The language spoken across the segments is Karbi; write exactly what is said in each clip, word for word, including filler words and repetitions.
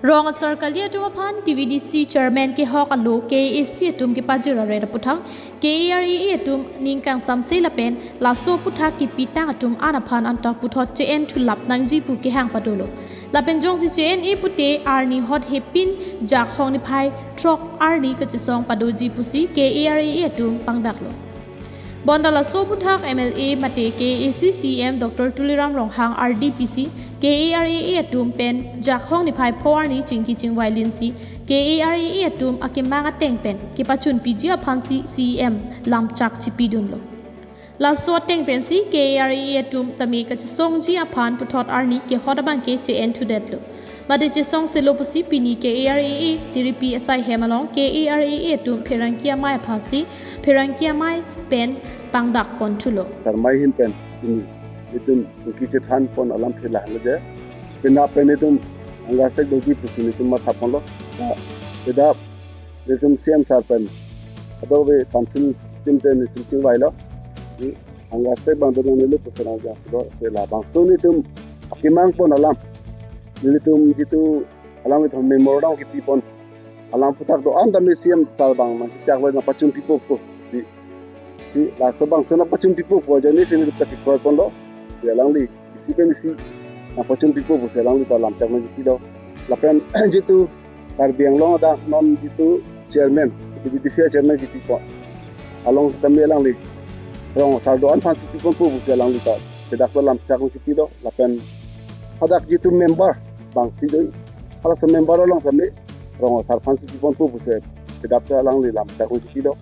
Rong asar kali atum aphan T V D C chairman kehok alo K A A C atum kepajir aret aputhak K A R A A atum ning kangsamse lapen laso aputhak kepitang atum an aphan anta puthot che-en thulap nangji pu kehang padolo. Lapen jongsi che-en-e pute arni hot hepin jakhong niphai throk arni kachesong padoji pusi K A R A A atum pangdaklo. Bonta laso aputhak M L A mate K A A C C E M Doctor Tuliram Ronghang R D P C K A R A A atum pen jakhong niphai pho arni chingki chingvai linsi K A R A A atum akemang ateng pen kepachunpiji aphansi C E M lamchak chipidunlo. Laso ateng pensi K A R A A atum tame kachesongji aphan puthot arni kehot abangke che-en thudetlo. Mate chesongselo pusi pini K A R A A tiripi asai hem along K A R A A atum pherangke amei aphansi pherangke amei pen pangdak pon thulo. Sarmai hin pen ini itum kuki chethan pon alam thela halaje. Pina pen itum angga sek dogi pusi itum matha ponlo. Pida itum C E M sir pen ado ve council team pen itum chingvailo. Angga sek bang dodong nilo pusi nang ja lo se labangso itum akemang pon alam. Nelitum jitu alam itum memorandum kipi pon alam aputhak do-an tame C E M sir bang nangchak lo nangpachunpipo pusi. Si laso bangso nangpachunpipo pu ajoine si nelitum kikroi ponlo. Si alangli isi pen isi nangpachunpipo pusi alangli ta lamchak nangkipilo. Lapen jitu Karbi Anglong adak non jitu chairman, T V D C chairman kipi pon along tame alangli rong asar do-an aphansi piponpo pusi alangli ta pidaklo lamchak nangkipilo. Lapen hadak jitu member bangsi do, halaso member along tame rong asar aphansi piponpo pusi pidaklo alangli lamchak nangkipilo.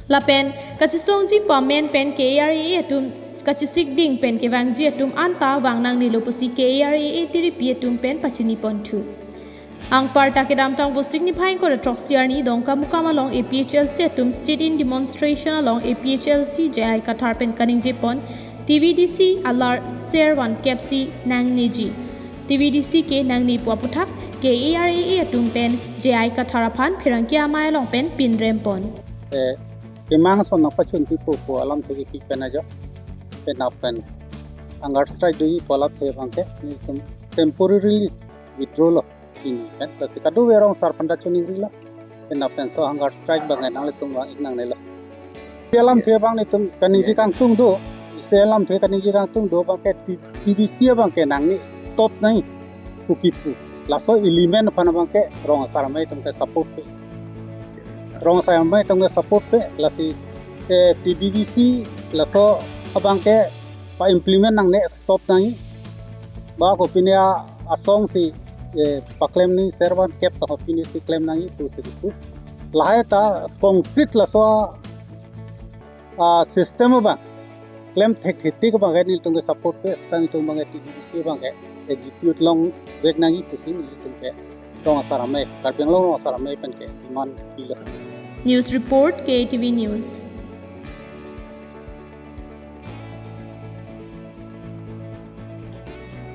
Lapen kachesongji pu amen pen K A R A A atum kachesik ding pen kevangji atum anta vang nangnelo pusi K A R A A tiripi atum pen pachini pon thu. Anparta kedamtang Vosik niphai ingkoi ra throksi arni Dongkamukam along A P H L C atum sit-in demonstration along A P H L C J I Kathar pen kaningje pon T V D C alar ser van kepsi nangneji. T V D C ke nangne pu aputhak K A R A A atum pen J I Kathar aphan pherangke amei along pen pinrem pon. Eh, kemang ason nangpachunpipo pu alamthe kipi pen ajo. Penap pen hunger strike doji pu alamthe abangke nelitum temporarily withdraw lo. Ini kan, lasi kadokave rong asar aphan ta choningrilo. Penap penso hunger strike abang nanglitum vang-ik nangnelo. Isi alamthe abang nelitum kaningje kangtung do. Isi alamthe kaningje kangtung do abangke T-, T V C abangke nangne stop nangji pu kipu. Laso element aphan abangke rong asar amei atum ke support pe. Rong asar amei atum ke support pe. Lasi, eh, T V D C laso abangke pa-implement nangne stop nangji. Ba kopine a-, asong si, eh, paklem nangji ser van kep ta kopine si klem nangji pusi kipu. Lahai ta concrete laso a, a, system abang klem thekthetik abangke nelitum ke support pe, seta nelitum abangke T V D C abangke execute longvek nangji pusi nelitum ke rong asar amei, Karbi Anglong rong asar amei pen ke demand pilo. News report, K A T V News.